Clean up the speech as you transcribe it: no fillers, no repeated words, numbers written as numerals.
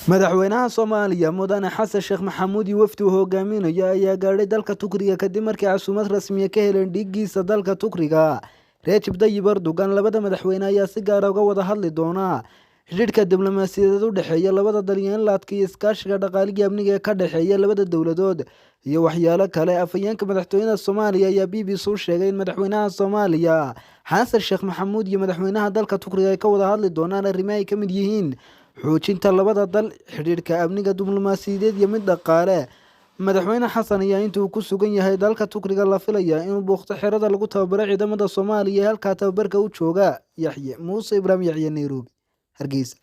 Madaxweynaha Soomaaliya Mudane Xasan Sheekh Maxamuud iyo wafdi uu hogaaminayo ayaa gaadhay dalka Turkiga kadib markii casuumad rasmiya ka heleen dhiiggiisa dalka Turkiga Recep Tayyip Erdogan. Labada madaxweyne ayaa si gaar ah uga wada hadli doona xidhiidhka diblomaasiyadeed u dhexeeya labada dal iyo in la adkeeyo iskaashiga dhaqaaliga amniga ee ka dhexeeya labada dowladood iyo waxyaalo kale. Afhayeenka madaxtooyada Soomaaliya ayaa BBC u sheegay in madaxweynaha Soomaaliya Xasan Sheekh Maxamuud iyo madaxweynaha dalka Turkiga ay ka wada hadli doonaan arrimo ay ka mid yihiin xoojinta labada dal, xidhiidhka amniga, diblomaasiyadeed iyo mid dhaqaale. Madaxweyne Xasan ayaa inta uu ku sugan yahay dalka Turkiga la filayaa inuu booqto xerada lagu tababaro ciidamada Soomaaliya ee halkaa tababarka u jooga. Yaxye Muuse Ibraahim Yaxye, Nairobi, Hargeysa.